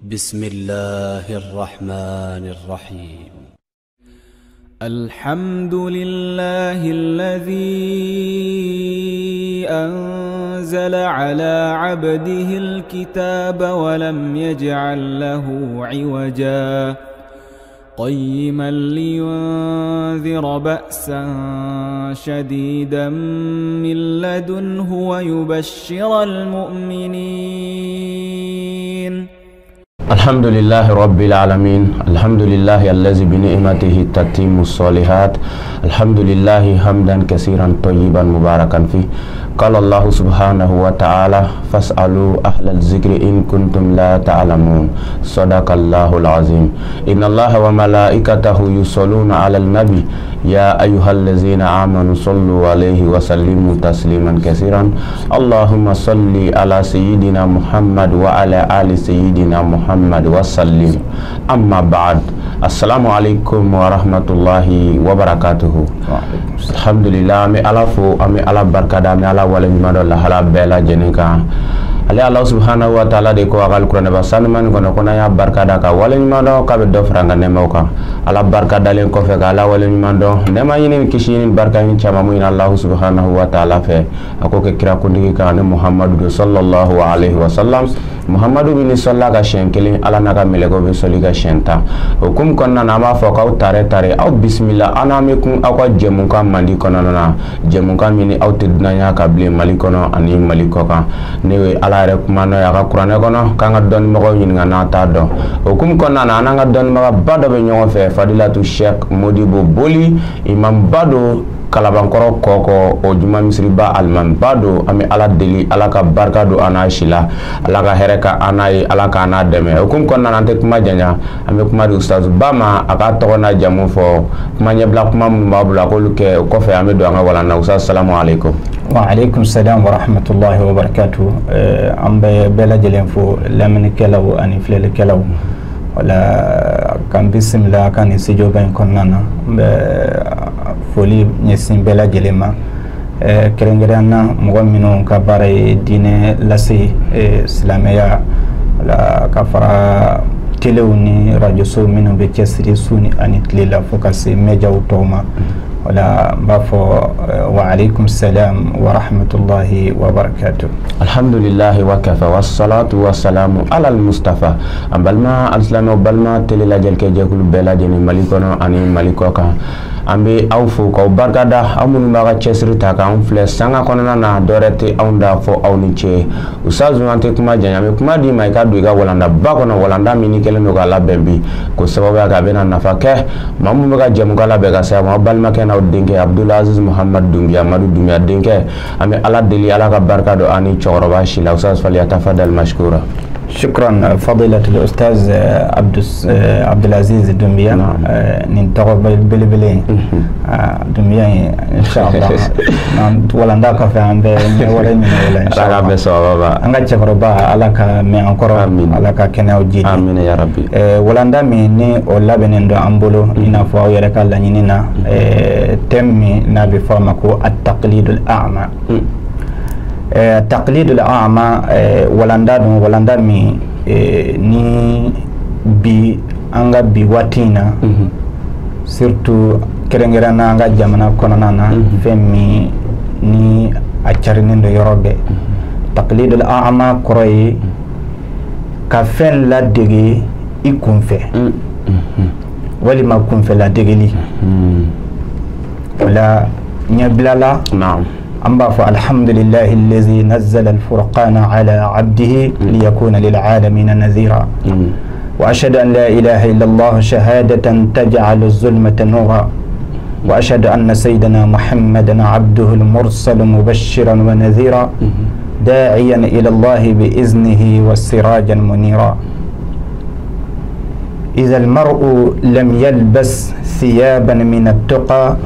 بسم الله الرحمن الرحيم. الحمد لله الذي أنزل على عبده الكتاب ولم يجعل له عوجا قيما لينذر بأسا شديدا من لدنه ويبشر المؤمنين. الحمد لله رب العالمين، الحمد لله الذي بنعمته تتم الصالحات، الحمد لله حمدا كثيرا طيبا مباركا فيه. قال الله سبحانه وتعالى: فاسألوا أهل الذكر إن كنتم لا تعلمون. صدق الله العظيم. إن الله وملائكته يصلون على النبي يا أيها الذين آمنوا صلوا عليه وسلموا تسليما كثيرا. اللهم صل على سيدنا محمد وعلى آل سيدنا محمد وسلم. أما بعد، السلام عليكم ورحمة الله وبركاته. الحمد لله، أمي على فو أمي على بركة أمي على waleɲuman dɔ lahala bɛɛ lajɛlen kan. Ale Ala subhanahu wa ta'ala de ko a ka kuranɛba sanuman kɔnɔ ko n'an y'a barika da ka waleɲuman dɔn k'a bɛ dɔ fara an ka nɛɛmaw kan. Ala barika dalen kɔfɛ ka Ala waleɲuman dɔn, nɛɛma ɲini kisi ɲini barika ɲini caman mun ɲini Ala subhanahu wa ta'ala fɛ, a ko kɛ kira kuntigi kan ani Muhammadu don sallallahu alaihi wa sallam. Muhammadu bɛ ni sɔlila ka siɲɛ kelen, Ala n'a ka mɛlɛkɛw bɛ sɔli ka siɲɛ 10. O hukumu kɔnɔna na, an b'a fɔ k'aw tare tare, aw bisimila an n'an bɛ kun aw ka jɛmukan mandi kɔnɔna na, jɛmukan min ni aw tɛ dunanya ka bilen Mali kɔnɔ ani Mali kɔ kan. Ne ye Ala yɛrɛ kuma n'o ye a ka kuranɛ kɔnɔ, k'an ka dɔnnibagaw ɲininka n'an t'a dɔn. O hukumu kɔnɔna na, an n'an ka dɔnnibagaba dɔ bɛ ɲɔgɔn fɛ, Fadilatu Sheikh Modibo Boli, imamba don Kalabankɔrɔ kɔkɔ, o juma misiriba alimamiba don. An bɛ Ala deli, Ala ka barika don an n'a si la, Ala ka hɛrɛ ka an n'a ye, Ala k'an n'a dɛmɛ. O hukumu kɔnɔna na, an tɛ kuma janya, an bɛ kuma di ustaz ba ma, a k'a tɔgɔ n'a jamu fɔ, kuma ɲɛbila kuma minnu b'a bolo a k'olu kɛ, o kɔfɛ an bɛ don an ka walan na. Ustaz, salamu aleykum. Wa aleykum salam wa rahmatulahi wa barakatuh. An bɛ bɛɛ lajɛlen fo, lamɛnnikɛlaw ani filɛlikɛlaw. Wala k'an bisimila ka nin studio ba in kɔnɔna na. N bɛ foli ɲɛsin bɛɛ lajɛlen ma, kɛrɛnkɛrɛnnenya na mɔgɔ minnu ka baara ye diinɛ lase, silamɛya, wala ka fara telew ni rajosow minnu bɛ cɛsiri su ni ani tile la fo ka se mɛjaw tɔw ma. Wala n b'a fɔ wa aleykum salam wa rahmatulahi wa barakatuh. Alhamdulillahi wa kafa wa salatu wa salamu ala al-Mustafa. An balima alisilamɛw, balima tele lajɛlikɛ jɛkulu bɛɛ lajɛlen Mali kɔnɔ ani Mali kɔ kan, an bɛ aw fo k'aw barikada, aw minnu b'a ka cɛsiri ta k'anw filɛ sanga kɔnɔna na, dɔwɛrɛ tɛ anw da fɔ aw ni ce. Ustaz, an tɛ kuma janya, an bɛ kuma d'i ma i ka don i ka walandaba kɔnɔ, walanda min ni kɛlen don k'a labɛn bi, ko sababuya kɛ a bɛna nafa kɛ maa minnu bɛ ka jɛmukan labɛn ka se a ma, aw balimakɛ n'aw denkɛ Abdulaziz Muhammad Dunbiya, Madu Dunbiya denkɛ. An bɛ Ala deli, Ala ka barika don an ni cɛkɔrɔba si la. Ustaz, falyatafadal mashkura. شكرا فضيلة الأستاذ عبد العزيز الدنبيا. nin tɔgɔ belebele Dunbiya in, inshallah walanda kɔfɛ an bɛ ɲɛ wɛrɛ ɲini o la. Ala k'a bɛɛ sababa. An ka cɛkɔrɔba, Ala ka mɛn an kɔrɔ, Ala ka kɛnɛyaw jidi. Amina ya rabbi. Walanda min ni o labɛnnen don an bolo, i n'a fɔ aw yɛrɛ ka laɲini na, thème min n'a bɛ fɔ a ma ko at-taqlidul a'ma. Taqlidul a'ma, walanda don, walanda min ni bi an ka bi waati in na, surtout kɛrɛnkɛrɛnnenya an ka jamana kɔnɔna na, fɛn min ni a carinen don yɔrɔ bɛɛ. Taqlidul a'ma kɔrɔ ye ka fɛn ladege i kunfɛ, walima kunfɛ ladegeli. O la ɲɛbila la, an b'a fɔ alhamdulillahi allazi nazzala alfurqana ala abdihi liyakuna lil'alamina nazira. Wa ashhadu an la ilaha illa allah shahadatan taj'alu az-zulmata nura. Wa ashhadu anna sayyidana muhammadan abduhu al-mursal mubashiran wa nadhira da'iyan ila allah bi iznihi was-sirajan munira. إذا المرء لم يلبس ثيابا من التقى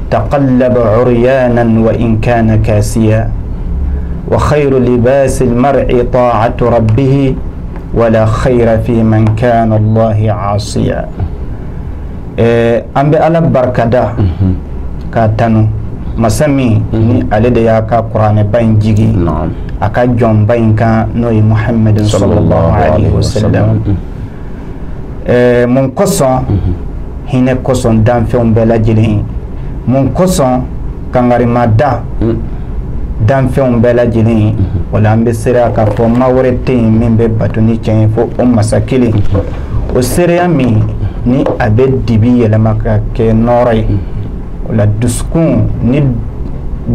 تقلب عريانا وإن كان كاسيا، وخير لباس المرء طاعة ربه ولا خير في من كان الله عاصيا. An bɛ Ala barikada k'a tanu. Masa min ni ale de y'a ka kuranɛba in jigi a ka jɔnba in kan n'o ye Muhamadu sallallahu alaihi wasallam. Mun kosɔn hinɛ kosɔn danfɛnw bɛɛ lajɛlen, mun kosɔn kangarima da danfɛnw bɛɛ lajɛlen, o la an bɛ seereya k'a fɔ maa wɛrɛ tɛ yen min bɛ bato ni tiɲɛ ye fo o masa kelen. O seereya min ni a bɛ dibi yɛlɛma ka kɛ nɔɔrɔ ye, o la dusukun ni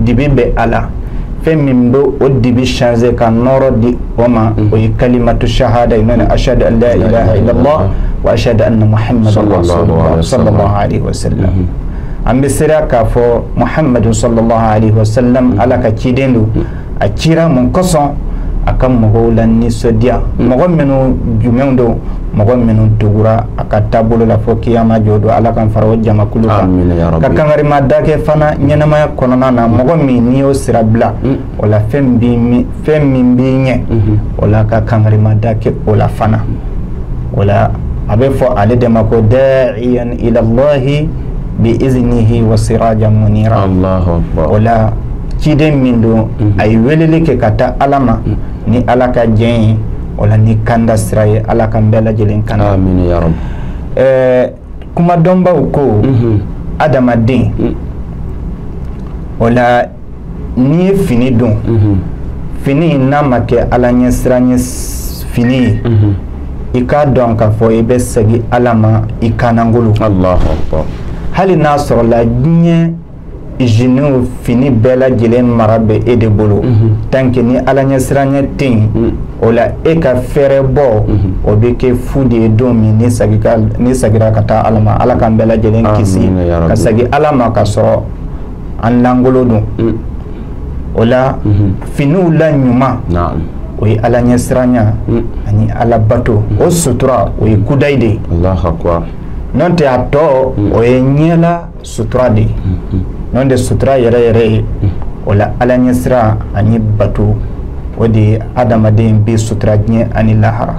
dibi bɛ a la, fɛn min bɛ o dibi changer ka nɔɔrɔ di o ma, o ye kalimatu shahada ye, n'o ye ashhadu an la ilaha illallah wa ashhadu anna muhammadan rasulullah sallallahu alaihi wasallam. An bɛ seereya k'a fɔ Muhammadu sallallahu alaihi wasallam Ala ka ciden don, a cira mun kosɔn a ka mɔgɔw la nisɔndiya, mɔgɔ minnu jumɛnw don, mɔgɔ minnu tugura a ka taabolo la fo kiyama jɔ don, Ala k'an fara o jamakulu kan. Ka kangarima da kɛ fana ɲɛnamaya kɔnɔna na, mɔgɔ min n'i y'o sira bila, o la fɛn min b'i ɲɛ, o la ka kangarima da kɛ o la fana. O la a bɛ fɔ ale de ma ko da'iyan ila Allahi bi iznihi wa sirajan munira. O la ciden min don, a ye weleli kɛ ka taa Ala ma ni Ala ka diɲɛ ye, o la ni kanda sira ye, Ala k'an bɛɛ lajɛlen kanda. Amina ya Rabbi. Kuma dɔnbaw ko adamaden, o la n'i ye fini don, fini n'a ma kɛ Ala ɲɛsiranɲɛ fini ye, i k'a dɔn k'a fɔ i bɛ segin Ala ma i kanangolo. Allahu akbar. Hali n'a sɔrɔla diɲɛ jiniw fini bɛɛ lajɛlen mara bɛ e de bolo, tant que ni Ala ɲɛsiranɲɛ tɛ yen, o la e ka fɛɛrɛ bɔ o bɛ kɛ fu de ye don min ni seginna ka taa Ala ma. Ala k'an bɛɛ lajɛlen kisi ka segin Ala ma ka sɔrɔ an langolo don. O la finiw la ɲuman, o ye Ala ɲɛsiranɲɛ ani Ala bato, o sutura o ye kudayi de ye. Allahu akbar. N'o tɛ a tɔ o ye ɲɛla sutura de ye. N'o tɛ sutura yɛrɛ yɛrɛ ye, o la Ala ɲɛsiran ani bato, o de ye adamaden bɛ sutura diɲɛ ani lahara.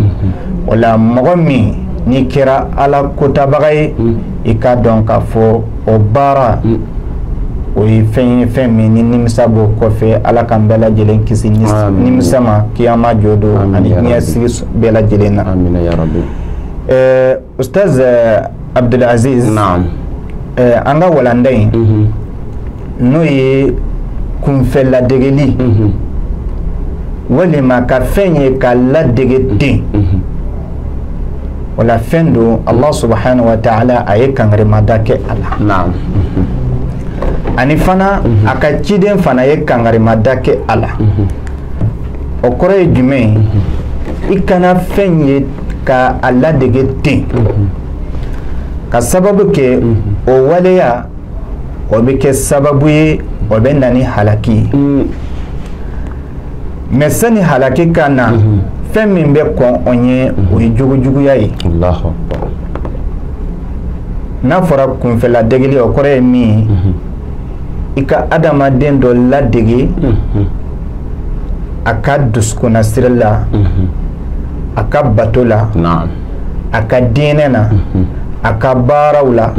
O la mɔgɔ min n'i kɛra Ala kotabaga ye, i k'a dɔn k'a fɔ o baara o ye fɛn ye, fɛn min ni nimisa b'o kɔfɛ. Ala k'an bɛɛ lajɛlen kisi nimisa ma kiyama jɔ don ani diɲɛ sigi bɛɛ lajɛlen na. Amina ya Rabbi. Ustaz Abdulaziz, naam, an ka walanda in n'o ye kunfɛ ladegeli, walima ka fɛn ye ka ladege ten, o la fɛn don Allah subhanahu wa ta'ala a ye kangarimada kɛ a la. Naam. Ani fana a ka ciden fana ye kangarimada kɛ a la. O kɔrɔ ye jumɛn ye? I kana fɛn ye ka a ladege ten, ka sababu kɛ o waleya o bɛ kɛ sababu ye, o bɛ na ni halaki ye. Mɛ sani halaki ka na, fɛn min bɛ kɔn o ɲɛ, o ye jogojuguya ye. Allahu akbar. N'a fɔra kunfɛla degeli, o kɔrɔ ye min ye, i ka adamaden dɔ ladege a ka dusukunnasiri la, a ka bato la, a ka diinɛ na, a ka baaraw la,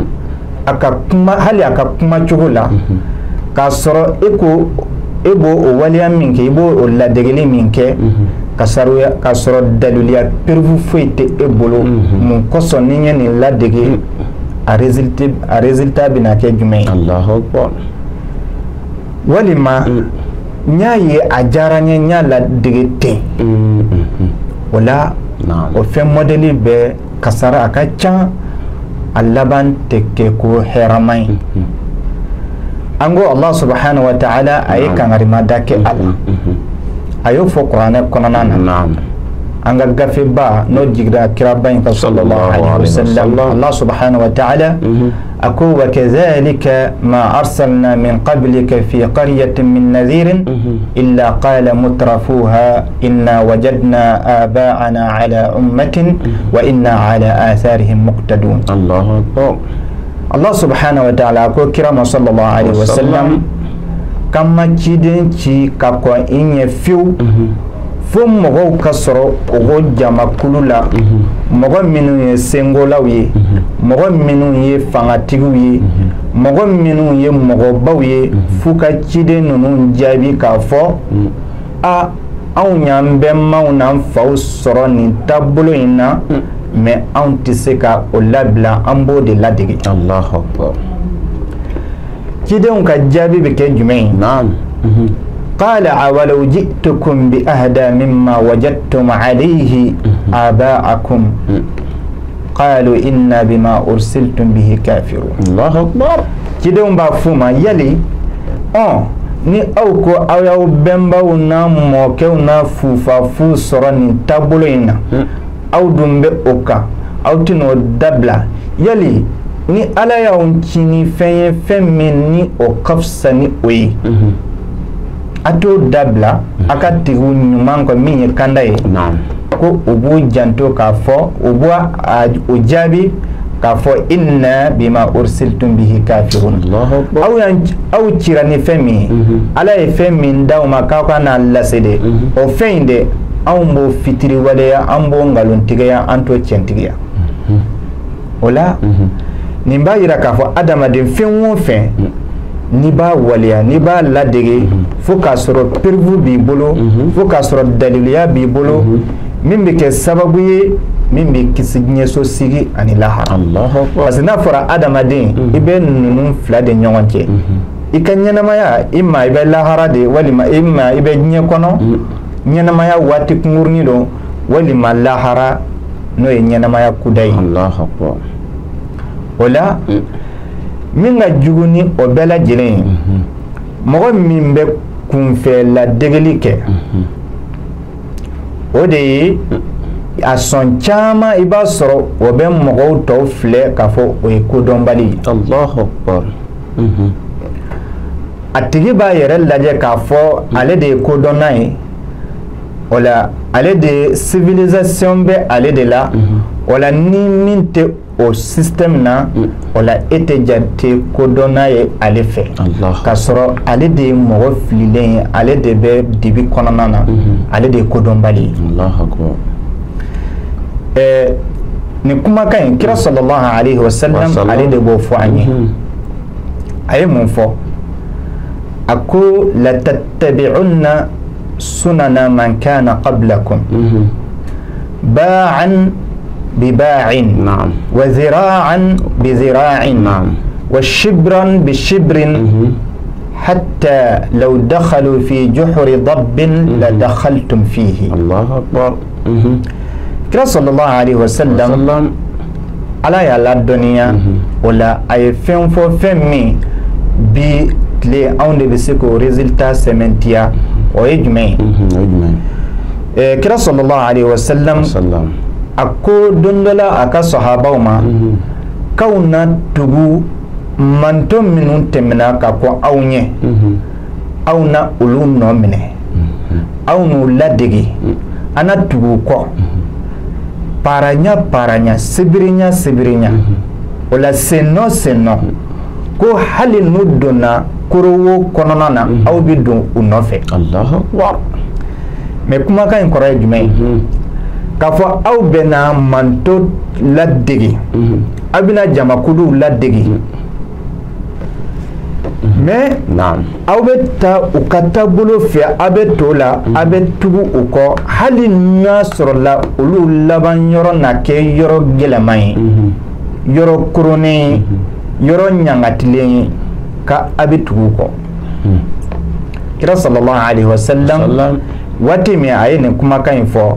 a ka kuma, hali a ka kumacogo la, k'a sɔrɔ e ko e b'o o waleya min kɛ, i b'o o ladegeli min kɛ, ka sɔrɔ daluya preuve foyi tɛ e bolo. Mun kosɔn ni n ye nin ladege, a résultat bɛna kɛ jumɛn ye? Allahu akbar. Walima n y'a ye a diyara n ye, n y'a ladege ten. O la o fɛn mɔdɛli bɛ kasara, a ka ca, a laban tɛ kɛ ko hɛrɛma ye. An ko Allah subhanahu wa ta'ala a ye kangarimada kɛ a la, a y'o fɔ kuranɛ kɔnɔna na. An ka gafeba n'o jiginra kiraba in kan sallallahu alaihi wasallam, Allah subhanahu wa ta'ala a ko wa kadhalika ma arsalna min qablika fi qaryatin min nadhirin illa qala mutrafuha inna wajadna aba'ana ala ummatin wa inna ala atharihim muqtadun. Allahu akbar. Allah subhanahu wa ta'ala ko kira ma sallallahu alaihi wasallam k'an ma ciden ci ka kɔn i ɲɛ fiyewu, Fo mɔgɔw ka sɔrɔ o jamakulu la, mɔgɔ minnu ye sengolaw ye, mɔgɔ minnu ye fangatigiw ye, mɔgɔ minnu ye mɔgɔbaw ye, f'u ka ciden ninnu jaabi k'a fɔ a anw y'an bɛnbaw n'an faw sɔrɔ nin taabolo in na, mais anw tɛ se ka o labila, an b'o de ladege. Allahu akbar. Cidenw ka jaabi bɛ kɛ jumɛn ye? Naam. قال أولو جئتكم بأهدى مما وجدتم عليه آباءكم قالوا إنا بما أرسلتم به كافرون. الله أكبر. Cidenw b'a f'u ma yali ni aw ko aw y'aw bɛnbaw n'a mɔkɛw n'a fufafu sɔrɔ nin taabolo in na, aw dun bɛ o kan, aw tɛn'o dabila, yali ni Ala y'aw ci ni fɛn ye, fɛn min ni o ka fisa ni o ye, a t'o dabila, a ka tigiw ɲuman kɔ min ye kanda ye. Ko u b'u janto k'a fɔ, u b'o jaabi k'a fɔ inna bima ursiltum bihi kafirun. Aw cira ni fɛn min ye, Ala ye fɛn min d'aw ma k'aw ka n'a lase de, o fɛn in de anw b'o fitiriwaleya, an b'o nkalontigiya, an t'o tiɲɛtigiya. O la nin b'a yira k'a fɔ adamaden fɛn o fɛn n'i b'a waleya, n'i b'a ladege, fo k'a sɔrɔ preuve b'i bolo, fo k'a sɔrɔ daliluya b'i bolo, min bɛ kɛ sababu ye min bɛ kisi diɲɛso sigi ani lahara. Parce que n'a fɔra adamaden, i bɛ ninnu fila de ɲɔgɔn cɛ. I ka ɲɛnamaya, i ma i bɛ lahara de, walima i ma i bɛ diɲɛ kɔnɔ, ɲɛnamaya waati kunkurunin don, walima lahara n'o ye ɲɛnamaya kuda ye. O la min ka jugu ni o bɛɛ lajɛlen ye, mɔgɔ min bɛ kunfɛ ladegeli kɛ, o de ye a sɔn caman i b'a sɔrɔ o bɛ mɔgɔw tɔw filɛ k'a fɔ o ye kodɔnbali ye. Allahu akbar. A tigi b'a yɛrɛ lajɛ k'a fɔ ale de ye kodɔnna ye, o la ale de civilisation bɛ ale de la, o la ni min tɛ o système na, o la e tɛ jate kodɔnna ye ale fɛ, k'a sɔrɔ ale de ye mɔgɔ fililen ye, ale de bɛ dibi kɔnɔna na, ale de ye kodɔnbali ye. Nin kumakan in, kira sallallahu alayhi wa sallam ale de b'o fɔ an ye. A ye mun fɔ? A ko latattabi'unna sunana man kana qablakum ba'an بباع وذراعا بذراع وشبرا بشبر حتى لو دخلوا في جحر ضب لدخلتم فيه. الله أكبر. Kira sallallahu alayhi wa sallam Ala y'a ladɔnniya o la, a ye fɛn fɔ, fɛn min bi tile anw de bɛ se k'o résultat sɛmɛntiya, o ye jumɛn ye? Kira sallallahu alayhi wa sallam a ko don dɔ la a ka sahabaw ma k'aw na tugu manto minnu tɛmɛna ka kɔn aw ɲɛ, aw na olu nɔ minɛ, aw n'u ladege, a na tugu u kɔ paraɲa paraɲa, sibiriɲa sibiriɲa, o la sennɔ sennɔ, ko hali n'u donna korowo kɔnɔna na, aw bɛ don u nɔfɛ. Allahu akbar. Mais kumakan in kɔrɔ ye jumɛn ye? K'a fɔ aw bɛna manto ladege, aw bɛna jamakuluw ladege, mais aw bɛ taa u ka taabolo fɛ, aw bɛ to la, aw bɛ tugu u kɔ, hali n'a sɔrɔla olu laban yɔrɔ na kɛ yɔrɔ gɛlɛman ye, yɔrɔ koronnen ye, yɔrɔ ɲangatilen ye, ka aw bɛ tugu u kɔ. Kira sallallahu alayhi wa sallam waati min a ye nin kumakan in fɔ,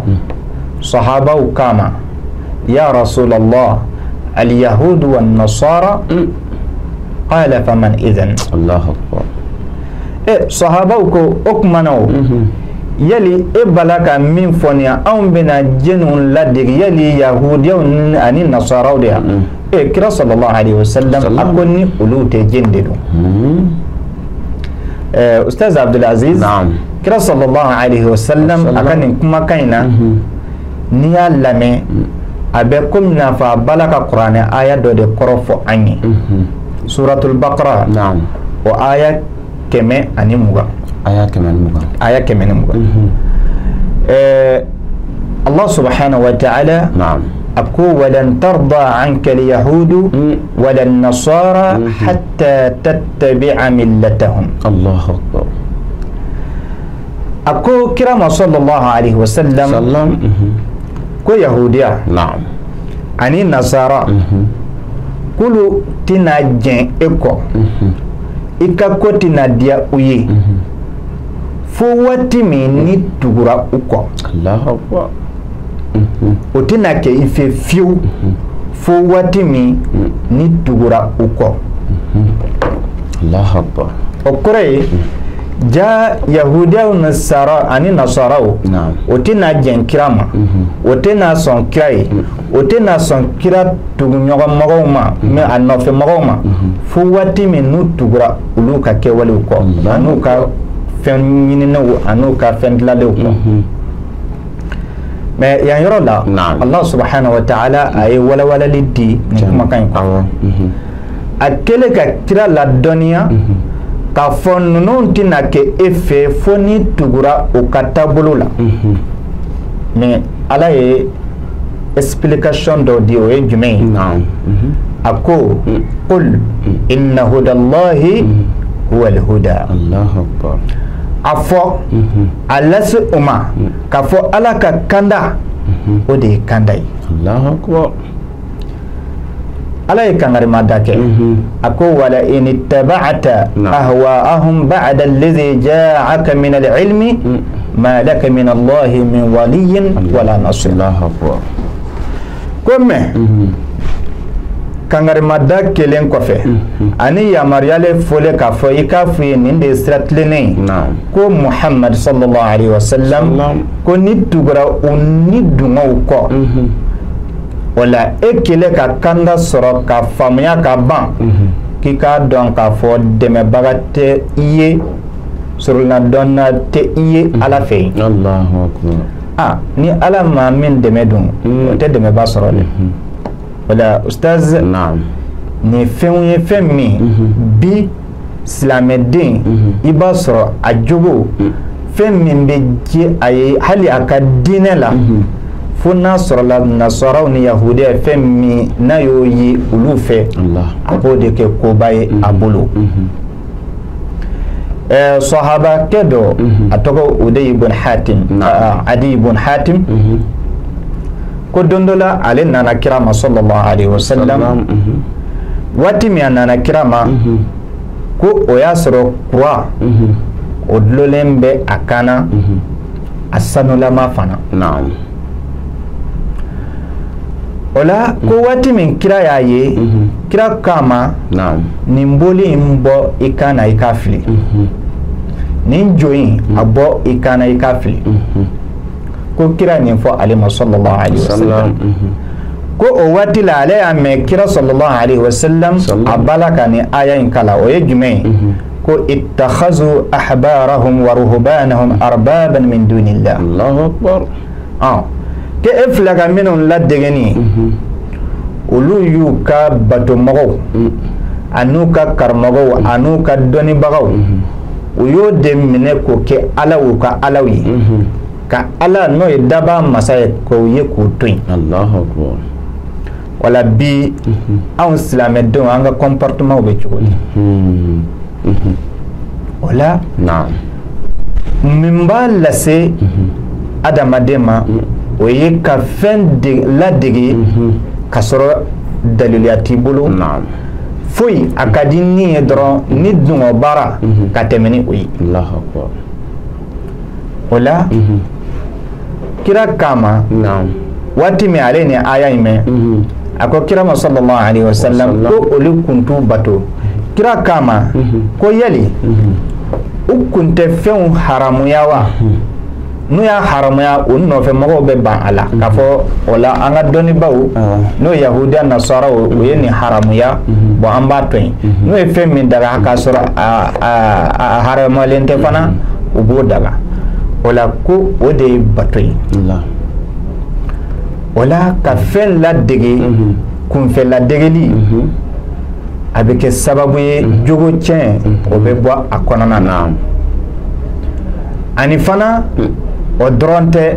sahabaw kama ya rasulallah alyahudu wan nasara qala faman idhan. Allahu akbar. Sahabaw ko o kuma na o, yali e bala ka min fɔ nin ye, anw bɛna jɛnw ladege, yali yahudiyaw ani nasaraw de ya? Kira sallallahu alayhi wa sallam a ko ni olu tɛ, jɛn de don? Ustaz Abdulaziz, kira sallallahu alayhi wa sallam a ka nin kumakan in na, n'i y'a lamɛn a bɛ komi n'a fɔ a bala ka kuranɛ aya dɔ de kɔrɔ fɔ an ye. Suratul Baqara, o aya 120. Aya 120. Aya 120. Allah subhanahu wa ta'ala a ko walan tarda anka al-yahudu wala an-nasara hatta tattabi'a millatahum. Allahu akbar. A ko kira ma sallallahu alaihi wasallam ko yahudiya ani nasara k'olu tɛna jɛn e kɔ, i ka ko tɛna diya u ye fo waati min ni tugura u kɔ. Allahu akbar. O tɛna kɛ i fɛ fiyewu fo waati min ni tugura u kɔ. Allahu akbar. O kɔrɔ ye ja yahudiyaw nasara ani nasaraw o tɛna jɛn kira ma, o tɛna sɔn kira ye, o tɛna sɔn kira tuguɲɔgɔnmɔgɔw ma, mais a nɔfɛmɔgɔw ma, fo waati min n'u tugura olu ka kɛwalew kɔ, an'u ka fɛn ɲininenw an'u ka fɛn dilanlenw kɔ. Mais yan yɔrɔ la, Allah subhanahu wa ta'ala a ye walawalali di nin kumakan in kɔnɔ. A kɛlen ka kira ladɔnniya k'a fɔ ninnu tɛna kɛ e fɛ fo n'i tugura u ka taabolo la. Mais Ala ye explication dɔ di, o ye jumɛn ye? A ko qul inna hudallahi huwa al-huda. Allahu akbar. A fɔ a lase u ma k'a fɔ Ala ka kanda o de ye kanda ye. Allahu akbar. Ala ye kangarimada kɛ, a ko wala in ittaba'ta ahwa'ahum ba'da alladhi ja'aka min al-ilmi ma laka min Allahi min waliyyin wala nasir. Allahu akbar. Ko mɛ kangarimada kelen kɔfɛ ani yamaruyalen fɔlen k'a fɔ i k'a f'u ye nin de ye sira tilennen ye, ko Muhammad sallallahu alaihi wasallam ko ni tugura u ni dungaw kɔ, o la e kɛlen ka kanda sɔrɔ ka faamuya ka ban, k'i k'a dɔn k'a fɔ dɛmɛbaga tɛ i ye, sɔrɔladɔnna tɛ i ye Ala fɛ yen. Allahu akbar. Ah, ni Ala ma min dɛmɛ dun, o tɛ dɛmɛba sɔrɔ dɛ. O la ustaz, nin fɛnw ye fɛn min bi silamɛden i b'a sɔrɔ a jogo fɛn min bɛ diya a ye hali a ka diinɛ la, fo n'a sɔrɔla nasaraw ni yahudiya fɛn min n'a y'o ye olu fɛ, a b'o de kɛ koba ye a bolo. Sahabakɛ dɔ a tɔgɔ Uday ibn Hatim, Adi ibn Hatim, ko don dɔ la ale nana kira ma sallallahu alaihi wasallam. Waati min a nana kira ma, ko o y'a sɔrɔ kura o dulolen bɛ a kan na, a sanulama fana. O la ko waati min kira y'a ye, kira k'a ma nin boli in bɔ i kan na i k'a fili, nin jo in a bɔ i kan na i k'a fili. Ko kira nin fɔ ale ma sallallahu alaihi wasallam. Ko o waati la ale y'a mɛn kira sallallahu alaihi wasallam a bala ka nin aya in kala, o ye jumɛn ye? Ko ittakhazu ahbarahum wa ruhbanahum arbaban min dunillah. Allahu akbar. Ke e filɛ ka minnu ladege nin ye, olu y'u ka batomɔgɔw an'u ka karamɔgɔw an'u ka dɔnnibagaw, u y'o de minɛ k'o kɛ ala u ka alaw ye, ka ala n'o ye daba masa ye k'o ye k'o to yen. Allahu akbar. Wala bi anw silamɛdenw an ka comportement bɛ cogo di? O la min b'a lase adamaden ma, o ye ka fɛn ladege ka sɔrɔ daliluya t'i bolo foyi, a ka di ni ye dɔrɔn ni dungɔ baara ka tɛmɛ ni o ye. Allahu akbar. O la kira kama waati min ale ni aya in mɛn, a ko kira ma sallallahu alaihi wasallam ko olu kun t'u bato. Kira kama ko yali u kun tɛ fɛnw haramuya wa? N'u y'a haramuya o nɔfɛ mɔgɔw bɛ ban a la k'a fɔ o la an ka dɔnnibaw n'o yahudiya nasaraw o ye nin haramuya, bon an b'a to yen. N'o ye fɛn min daga k'a sɔrɔ a haramuyalen tɛ fana, u b'o daga. O la ko o de ye bato ye. O la ka fɛn ladege, kunfɛ ladegeli, a bɛ kɛ sababu ye jogo tiɲɛ o bɛ bɔ a kɔnɔna na. Ani fana O dɔrɔn tɛ,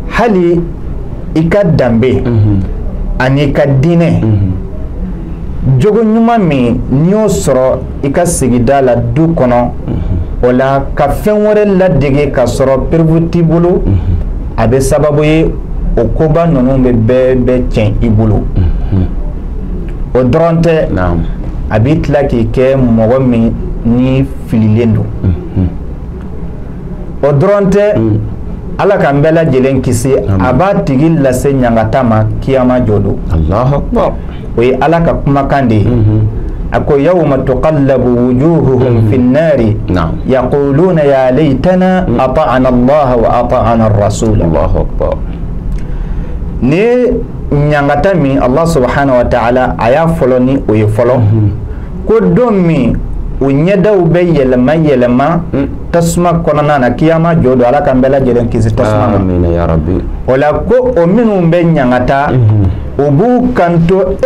hali i ka danbe ani i ka diinɛ, jogo ɲuman min n'i y'o sɔrɔ i ka sigida la, du kɔnɔ, o la ka fɛn wɛrɛ ladege ka sɔrɔ preuve t'i bolo, a bɛ sababu ye o koba ninnu bɛ bɛɛ bɛ tiɲɛ i bolo. O dɔrɔn tɛ, a b'i tila k'i kɛ mɔgɔ min ni fililen don. O dɔrɔn tɛ, Ala k'an bɛɛ lajɛlen kisi, a b'a tigi lase ɲangata ma kiyama jɔ don. Allahu akbar. O ye Ala ka kumakan de ye. A ko yawma tuqallabu wujuhuhum fi nnari yaquluna ya laytana ata'ana Allah wa ata'ana ar-rasul. Allahu akbar. Ni ɲangata min Allah subhanahu wa ta'ala a y'a fɔlɔ ni o ye fɔlɔ, ko don min o ɲɛdaw bɛ yɛlɛma yɛlɛma tasuma kɔnɔna na kiyama jɔ don, Ala k'an bɛɛ lajɛlen kisi tasuma ma. Amina ya rabbi. O la ko o minnu bɛ ɲangata, o b'u kanto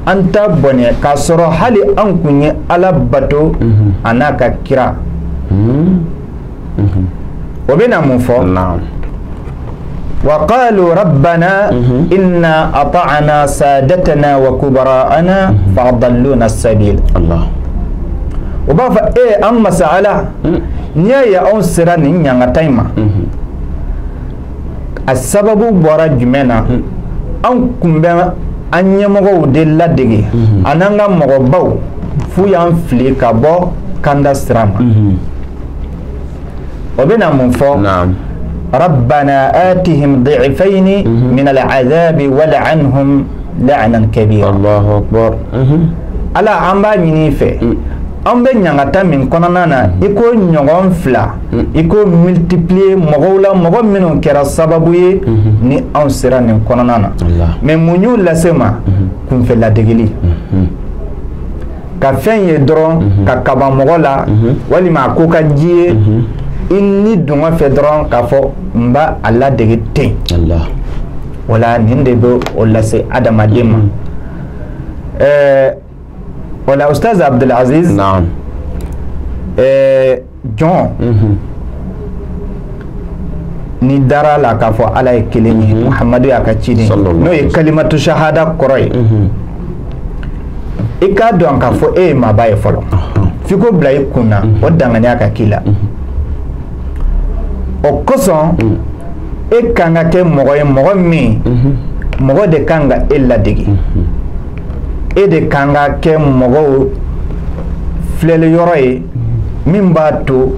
an ta bɔnɛ k'a sɔrɔ hali an kun ye Ala bato a n'a ka kira. O bɛna mun fɔ? وقالوا ربنا إنا أطعنا سادتنا وكبراءنا فأضلونا السبيل. الله. O b'a fɔ an masa Ala, n'i y'a ye anw sera nin ɲangata in ma, a sababu bɔra jumɛn na? An kun bɛ an ɲɛmɔgɔw de ladege a n'an ka mɔgɔbaw, f'u y'an fili ka bɔ kanda sira ma. O bɛna mun fɔ? ربنا آتهم ضعفين من العذاب ولعنهم لعنا كبيرا. الله أكبر. Ala, an b'a ɲini i fɛ, an bɛ ɲangata min kɔnɔna na, i ko ɲɔgɔn fila, i ko multiplier mɔgɔw la, mɔgɔ minnu kɛra sababu ye ni anw sera nin kɔnɔna na. Mais mun y'u lase ma? Kunfɛ ladegeli, ka fɛn ye dɔrɔn ka kaban mɔgɔ la, walima a ko ka ji ye i ni dungɔ fɛ dɔrɔn k'a fɔ n b'a a ladege ten. O la nin de bɛ o lase adamaden ma. O la Ustaz Abdelaziz, jɔn ni dara la k'a fɔ Ala ye kelen ye, Muhamadu y'a ka ciden, n'o ye kalimatu shahada kɔrɔ ye, i k'a dɔn k'a fɔ e ye maaba ye fɔlɔ, f'i k'o bila i kun na, o danganiya ka k'i la. O kosɔn e kan ka kɛ mɔgɔ ye, mɔgɔ min mɔgɔ de kan ka e ladege, e de kan ka kɛ mɔgɔw filɛli yɔrɔ ye min b'a to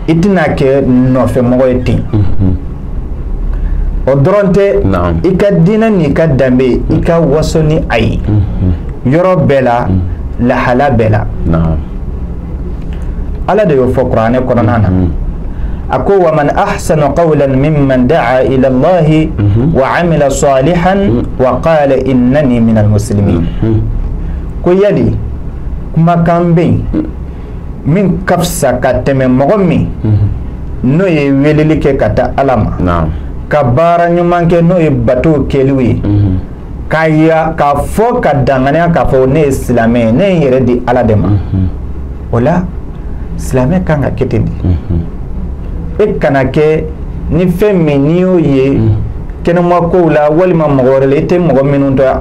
i tɛna kɛ nɔfɛ mɔgɔ ye ten. O dɔrɔn tɛ, i ka diinɛ n'i ka danbe, i ka waso ni a ye yɔrɔ bɛɛ la, lahala bɛɛ la. Ala de y'o fɔ kuranɛ kɔnɔna na. A ko wa man ahsanu qawlan mimman da'a ila Allahi wa amila salihan wa qala innani minal muslimin. Ko yali kumakan bɛ yen min ka fisa ka tɛmɛ mɔgɔ min n'o ye weleli kɛ ka taa Ala ma, ka baara ɲuman kɛ n'o ye bato kɛliw ye, k'a yira k'a fɔ ka danganiya k'a fɔ ne ye silamɛ ye, ne ye n yɛrɛ di Ala de ma. O la silamɛ kan ka kɛ ten de. E kana kɛ ni fɛn min n'i y'o ye kɛnɛma kow la walima mɔgɔ wɛrɛ la, i tɛ mɔgɔ minnu dɔn,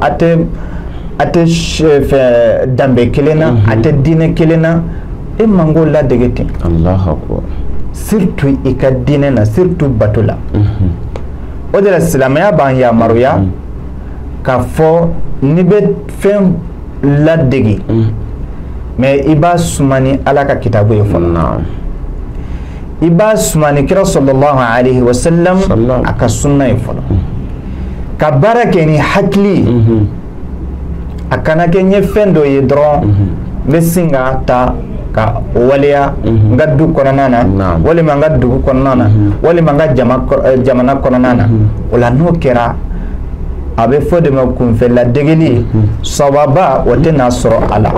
a tɛ fɛn danbe kelen na, a tɛ diinɛ kelen na, e man k'o ladege ten. Allahu akbar. Surtout i ka diinɛ na, surtout bato la. O de la silamɛya b'an yamaruya k'a fɔ n'i bɛ fɛn ladege, mais i b'a suma ni Ala ka kitabu ye fɔlɔ. I b'a suma ni kira sallallahu alayhi wa sallam a ka sunna ye fɔlɔ, ka baara kɛ ni hakili ye. A kana kɛ n ye fɛn dɔ ye dɔrɔn n bɛ sin ka ta ka o waleya n ka du kɔnɔna na, walima n ka dugu kɔnɔna na, walima n ka jamana kɔnɔna na. O la n'o kɛra, a bɛ fɔ de ma kunfɛ ladegeli, sawaba o tɛna sɔrɔ a la,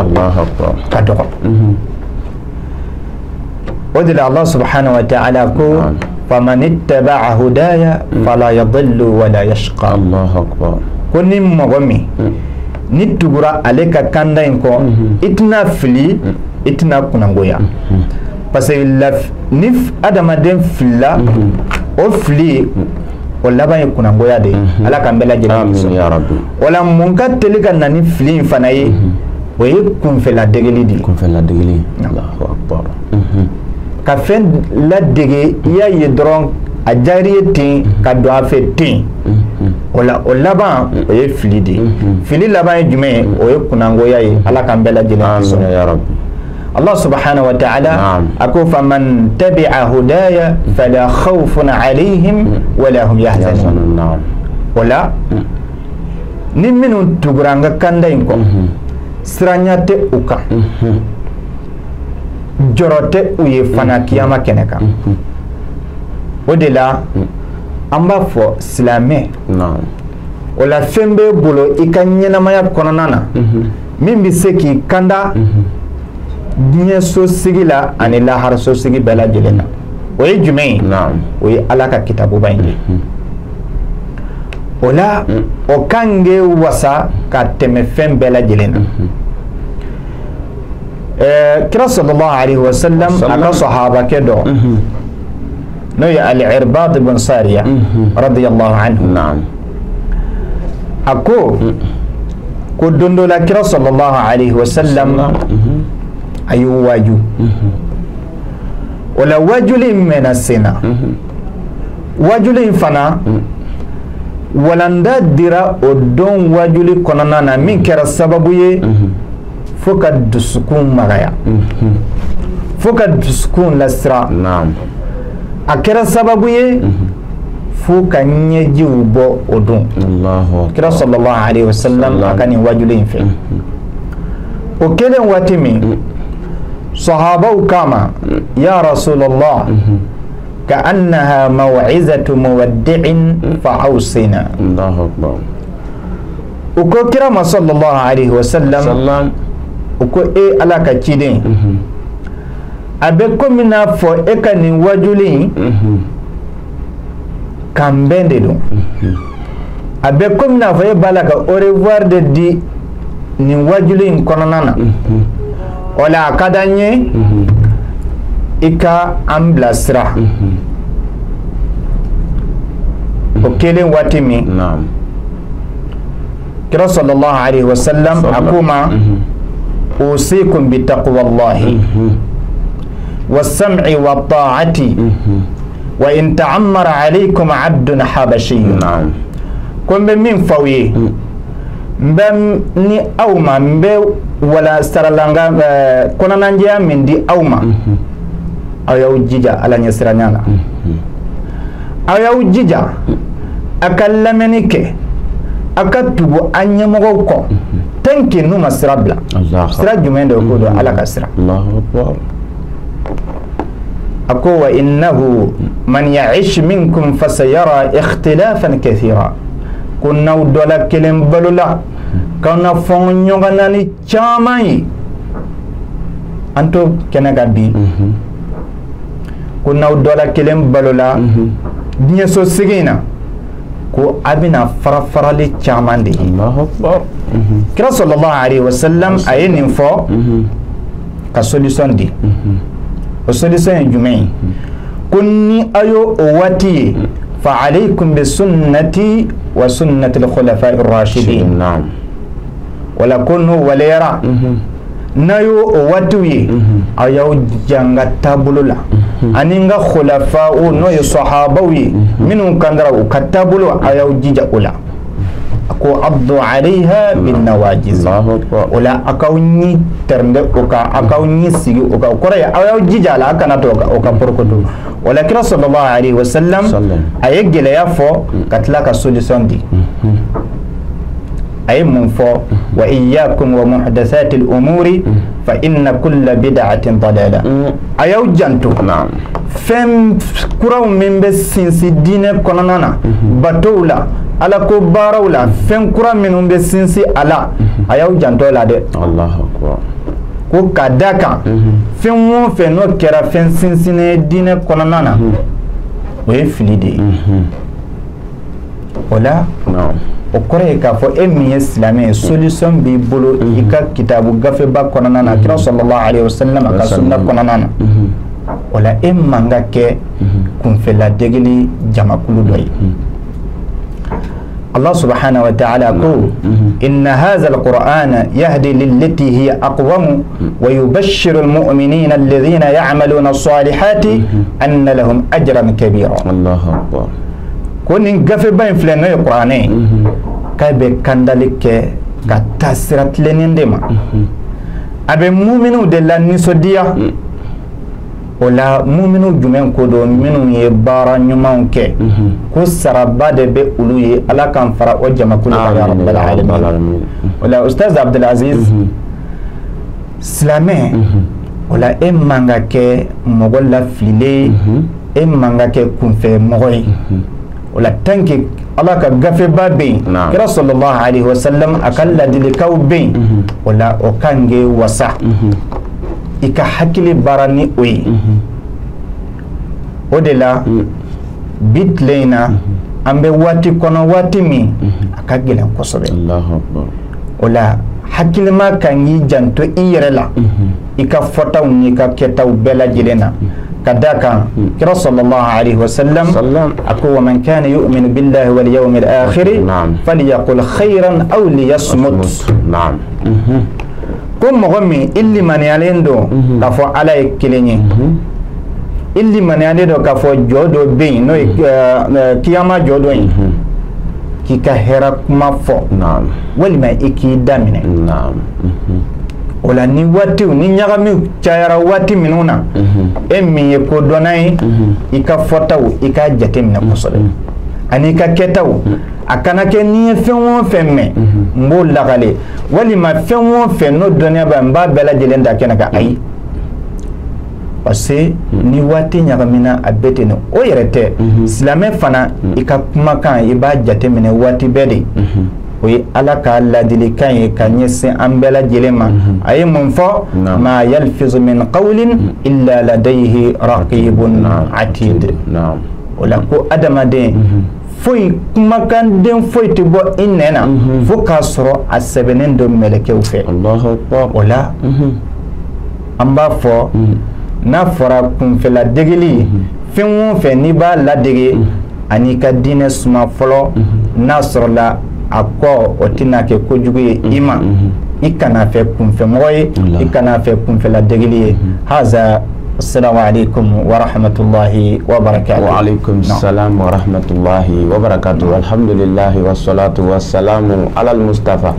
ka dɔgɔ. O de la Allah subhanahu wa ta'ala ko faman ittaba'a hudaya fala yadillu wala yashqa. Allahu akbar. Ko ni mɔgɔ min ni tugura ale ka kanda in kɔ, i tɛna fili, i tɛna kunnangoya. Parce que ni adamaden filila, o fili o laban ye kunnangoya de ye. Ala k'an bɛɛ lajɛlen kisi. Amin ya rabbi. O la mun ka teli ka na ni fili in fana ye? O ye kunfɛla degeli de ye. Kunfɛla degeli. Allahu akbar. Ka fɛn ladege, i y'a ye dɔrɔn a diyara i ye ten ka don a fɛ ten. O la o laban o ye fili de ye. Fili laban ye jumɛn ye? O ye kunnangoya ye. Ala k'an bɛɛ lajɛlen kisi. Amin ya rabbi. Allah subhanahu wa ta'ala a ko faman tabi'a hudaya fala khawfun alayhim wala hum yahzanun. O la ni minnu tugura an ka kanda in kɔ, siranya tɛ u kan, jɔrɔ tɛ u ye fana kiyama kɛnɛ kan. O de la an b'a fɔ silamɛ, o la fɛn b'e bolo i ka ɲɛnamaya kɔnɔna na min bɛ se k'i kanda diɲɛ sosigi la ani lahara sosigi bɛɛ lajɛlen na, o ye jumɛn ye? O ye Ala ka kitabuba in ye. O la o kan k'e wasa ka tɛmɛ fɛn bɛɛ lajɛlen na. Kira sallallahu alaihi wa sallam a ka sahabakɛ dɔ n'o ye Al-Irbad ibn Sariya radiyallahu anhu, a ko ko don dɔ la kira sallallahu alaihi wa sallam a y'u waaju. O la waajuli in mɛnna sen na. Waajuli in fana walanda dira o don waajuli kɔnɔna na min kɛra sababu ye fo ka dusukun magaya, fo ka dusukun lasira. A kɛra sababu ye fo ka ɲɛjiw bɔ o don. Kira sallallahu alaihi wa sallam a ka nin waajuli in fɛ. O kɛlen waati min, sahabaw kama ya Rasulallah ka annaha maw'izatu muwaddi'in fa awsina. U ko kira ma sallallahu alaihi wa sallam, u ko e Ala ka ciden, a bɛ komi n'a fɔ e ka nin wajuli in kanbɛn de don. A bɛ komi n'a fɔ e b'a la ka au revoir de di nin wajuli in kɔnɔna na. O la a ka d'an ye i ka an bilasira. O kɛlen waati min, kira sallallahu alaihi wa sallam a ko ma usikum bi taqwallahi was-sam'i wat-ta'ati wa in ta'ammara alaykum 'abdun habashiyyun. Ko n bɛ min f'aw ye, n bɛ ni aw ma, n bɛ wala saralanga kɔnɔnajɛya min di aw ma, aw y'aw jija Ala ɲɛsiranya la, aw y'aw jija a ka lamɛnni kɛ, a ka tugu an ɲɛmɔgɔw kɔ tant que n'u ma sira bila. Sira jumɛn de ko don? Ala ka sira. A ko wa innahu man ya'ish minkum fasayara ikhtilafan kathira. Ko n'aw dɔ la kelen balola k'aw na fɔ ɲɔgɔn na ni caman ye, an to kɛnɛ kan bi, ko n'aw dɔ la kelen balola diɲɛ sosigi in na, ko a bɛna fara farali caman de ye. Kira sallallahu alaihi wa sallam a ye nin fɔ ka solution di. O solution ye jumɛn ye? Ko ni aw y'o o waati ye, fa alaykum bi sunnati wa sunnati al-khulafa'i ar-rashidin. Wala ko n'o waleyara, n'a y'o o waatiw ye, aw y'aw jija n ka taabolo la ani n ka khulafa'u n'o ye sahabaw ye minnu kandara u ka taabolo, aw y'aw jija o la. A ko addu alayha bin nawajiz. O la a k'aw ɲi tɛrɛndɛ o kan, a k'aw ɲi sigi o kan. O kɔrɔ ye aw y'aw jija a la, a kana to o ka porokoto. O la kira sallallahu alaihi wa sallam a ye gɛlɛya fɔ ka tila ka solution di. A ye mun fɔ? Wa iyyakum wa muhdathatil umuri fa inna kulla bid'atin dalala. A y'aw janto fɛn kuraw min bɛ sinsin diinɛ kɔnɔna na, batow la, Ala ko baaraw la, fɛn kura minnu bɛ sinsin a la, a y'aw janto la dɛ. Ko ka da kan fɛn o fɛn n'o kɛra fɛn sinsinnen ye diinɛ kɔnɔna na, o ye fili de ye. O la o kɔrɔ ye k'a fɔ e min ye silamɛ ye, solution b'i bolo i ka kitabu gafeba kɔnɔna na, kira sallallahu alaihi wa sallam a ka sunna kɔnɔna na. O la e man ka kɛ kunfɛladegeli jamakulu dɔ ye. Allah subhanahu wa ta'ala ko inna hadha al-Qur'ana yahdi lillati hiya aqwam wa yubashshiru al-mu'minina alladhina ya'maluna as-salihati anna lahum ajran kabira. Allahu akbar. Ko nin gafeba in filɛ n'o ye Qur'anɛ ye, k'a bɛ kandali kɛ ka taa sira tilennen de ma, a bɛ muminw de la nisɔndiya. O la muminu jumɛn ko don? Minnu ye baara ɲumanw kɛ, ko saraba de bɛ olu ye. Ala k'an fara o jamakulu kan ya rabbal alamin. O la Ustaz Abdelaziz, silamɛ, o la e man ka kɛ mɔgɔ lafililen ye, e man ka kɛ kunfɛ mɔgɔ ye. O la tant que Ala ka gafeba bɛ yen, kira sallallahu alaihi wasallam a ka ladilikaw bɛ yen, o la o kan k'e wasa, i ka hakili baara ni o ye. O de la bi tile in na, an bɛ waati kɔnɔ, waati min a ka gɛlɛn kosɛbɛ. O la hakilima kan k'i janto i yɛrɛ la, i ka fɔtaw n'i ka kɛtaw bɛɛ lajɛlen na. Ka d'a kan kira sallallahu alaihi wasallam a ko wa man kana yu'minu billahi wal yawmil akhir falyaqul khayran aw liyasmut. Ko mɔgɔ min i limaniyalen don k'a fɔ Ala ye kelen ye, i limaniyalen don k'a fɔ jɔ dɔ bɛ yen n'o ye kiyama jɔ dɔ ye, k'i ka hɛrɛ kuma fɔ walima i k'i da minɛ. O la ni waatiw ni ɲagamiw cayara waati minnu na, e min ye kodɔnna ye, i ka fɔtaw i k'a jate minɛ kosɛbɛ, ani i ka kɛtaw. A kana kɛ n'i ye fɛn o fɛn mɛn n b'o lakale, walima fɛn o fɛn n'o dɔnniya bɛ n b'a bɛɛ lajɛlen da kɛnɛ kan. Ayi, parce que ni waati ɲagamina a bɛɛ ten. O yɛrɛ tɛ silamɛ fana, i ka kumakan i b'a jate minɛ waati bɛɛ de. O ye Ala ka ladilikan ye ka ɲɛsin an bɛɛ lajɛlen ma. A ye mun fɔ? Ma yalfizu min qawlin illa ladayhi raqibun atid. O la ko adamaden foyi, kumakanden foyi tɛ bɔ i nɛn na fo k'a sɔrɔ a sɛbɛnnen don mɛlɛkɛw fɛ. O la an b'a fɔ n'a fɔra kunfɛla degeli, fɛn o fɛn n'i b'a ladege ani ka diinɛ suma fɔlɔ, n'a sɔrɔla a kɔ o tɛna kɛ kojugu ye i ma. I kana fɛ kunfɛmɔgɔ ye, i kana fɛ kunfɛla degeli ye. Haza. Assalamu alaikum wa rahmatullahi wa barakatuh. Wa alaikum salam wa rahmatullahi wa barakatuh. Alhamdulillah wa salatu wa salamu ala al-Mustafa.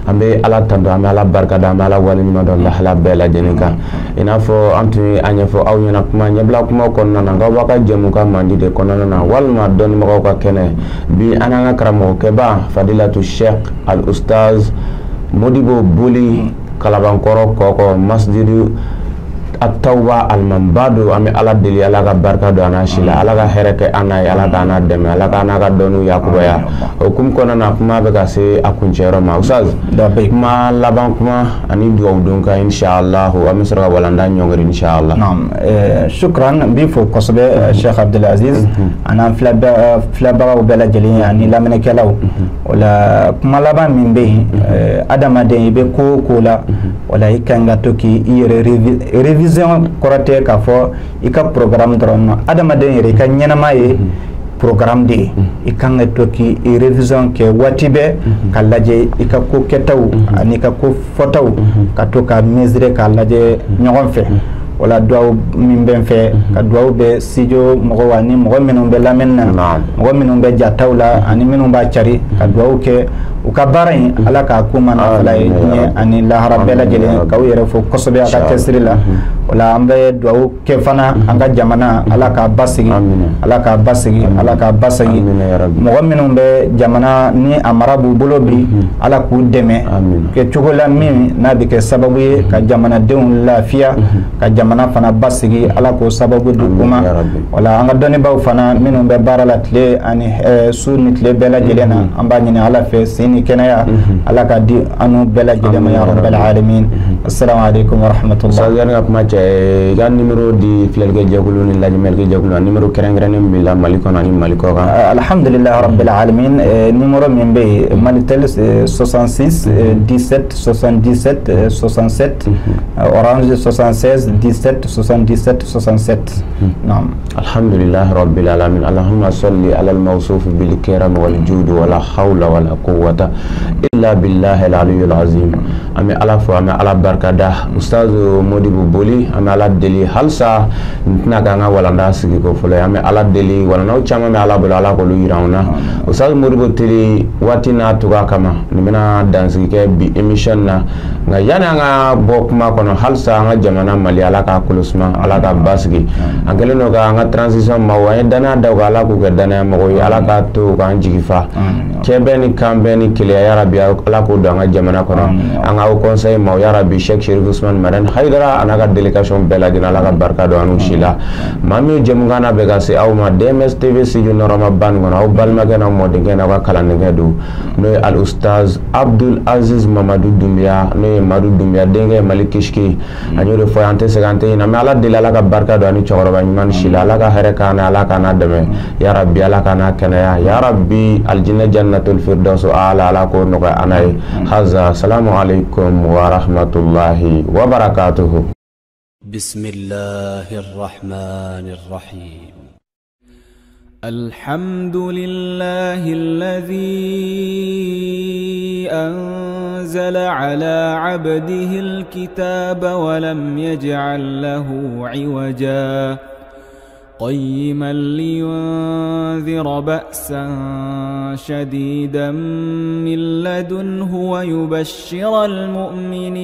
An bɛ Ala tando, an bɛ Ala barika da, an bɛ Ala waleɲuman dɔn lahala bɛɛ lajɛlen kan. I n'a fɔ an tun ye a ɲɛfɔ aw ɲɛna kuma ɲɛbila kuma kɔnɔna na, k'aw b'a ka jɛmukan mandi de kɔnɔna na, walima dɔnnibagaw ka kɛnɛ. Bi an n'an ka karamɔgɔkɛba Fadilatu Sheikh Al-Ustaz Modibo Boli Kalabankɔrɔ Kɔkɔ Masjidu At-Tawba Almanba don. An bɛ Ala deli, Ala ka barika don an n'a si la, Ala ka hɛrɛ kɛ an n'a ye, Ala k'an n'a dɛmɛ, Ala k'an n'a ka dɔnniw yakubaya. O hukumu kɔnɔna na, kuma bɛ ka se a kuncɛyɔrɔ ma. Ustaz, kuma laban kuma ani dugawu don kan inshallah, an bɛ sɔrɔ ka walanda ɲɔngiri inshallah. Naam, shukran, n b'i fo kosɛbɛ Sheikh Abdelaziz, an'an filɛbagaw bɛɛ lajɛlen ani lamɛnnikɛlaw. O la kuma laban min bɛ yen, adamaden i bɛ ko o ko la, o la i kan ka to k'i yɛrɛ réviser. Kɔrɔ tɛ k'a fɔ i ka programme dɔrɔn ma, adamaden yɛrɛ i ka ɲɛnama ye programme de ye. I kan ka to k'i révision kɛ waati bɛɛ, ka lajɛ i ka ko kɛtaw ani i ka ko fɔtaw, ka to ka mesurer k'a lajɛ ɲɔgɔn fɛ. O la duwawu min bɛ n fɛ, ka duwawu bɛ studio mɔgɔw ani mɔgɔ minnu bɛ lamɛnni na, mɔgɔ minnu bɛ jataw la ani minnu b'a cari, ka duwawu kɛ u ka baara in, Ala k'a ko ma nafala ye diɲɛ ani lahara bɛɛ lajɛlen. K'aw yɛrɛ fo kosɛbɛ a ka cɛsiri la. O la an bɛ duwawu kɛ fana an ka jamana, Ala k'a basigi, Ala k'a basigi, Ala k'a basigi. Mɔgɔ minnu bɛ jamana ni a mara b'u bolo bi, Ala k'u dɛmɛ kɛ cogo la min n'a bɛ kɛ sababu ye ka jamanadenw lafiya, ka jamana fana basigi, Ala k'o sababu di u ma. O la an ka dɔnnibaaw fana minnu bɛ baara la tile ani su ni tile bɛɛ lajɛlen na, an b'a ɲini Ala fɛ sen ni kɛnɛya, Ala ka di an n'u bɛɛ lajɛlen ma ya rabbal alamin. Assalamu alaikum wa rahmatullah. Yanni ka kuma cɛ, I ka numéro di filɛlikɛ jɛkulu ni lajɛlikɛ jɛkulu, numéro kɛrɛnkɛrɛnnen min la Mali kɔnɔ ani Mali kɔ kan. Alhamdulillah rabbil alamin. Numéro min bɛ yen, Malitel 66 17 77 67, Orange 76 17 77 67. Naam. Alhamdulillah rabbil alamin. Allahumma salli ala al-mawsuf bil karam wal jud, wala hawla wala quwwata illa billahi al-aliyyil azim. An bɛ Ala fo, an bɛ Ala barikada. Ustaz Modibo Boli, an bɛ Ala deli halisa n tɛna k'an ka walanda sigi ko fɔlɔ ye. An bɛ Ala deli, walandaw caman bɛ Ala bolo, Ala k'olu yira anw na. Ustaz Modibo Teli, waati n'a togoya kama nin bɛna dansigi kɛ bi émission na, nka yanni an ka bɔ kuma kɔnɔ, halisa an ka jamana Mali, Ala k'a kolo suma, Ala k'a basigi. An kɛlen don k'an ka transition maaw, an ye danaya da u kan, Ala k'u kɛ danaya mɔgɔw ye, Ala k'a to u k'an jigi fa cɛbɛn ni kanbɛn ni keleya, yarabi Ala k'o don an ka jamana kɔnɔ. An ka haut conseil maaw, yarabi Cheikh Chérif Ousmane Madani Haidara a n'a ka délégation bɛɛ lajɛlen, Ala ka barika don an n'u si la. Maa min ye jɛmukan na bɛ ka se aw ma DMS TV studio nɔrɔma ba nin kɔnɔ, aw balimakɛ n'aw mɔdenkɛ n'aw ka kalandenkɛ don, n'o ye Al Ustaz Abdul Aziz Mamadu Dunbiya, n'o ye Madu Dunbiya denkɛ Mali Kishki. An y'o de fɔ, an tɛ sɛgɛn, an tɛ ɲinɛ. An bɛ Ala deli, Ala ka barika don ani cɛkɔrɔba ɲuman si la, Ala ka hɛrɛ k'an na, Ala k'an n'a dɛmɛ, yarabi Ala k'an n'a kɛnɛya, yarabi alijinɛ jannatul firdaus ala, Ala k'o nɔgɔya an n'a ye. Haza salamu alaikum wa rahmatullahi wa barakatuhu. بسم الله الرحمن الرحيم. الحمد لله الذي أنزل على عبده الكتاب ولم يجعل له عوجا، قيما لينذر بأسا شديدا من لدنه ويبشر المؤمنين.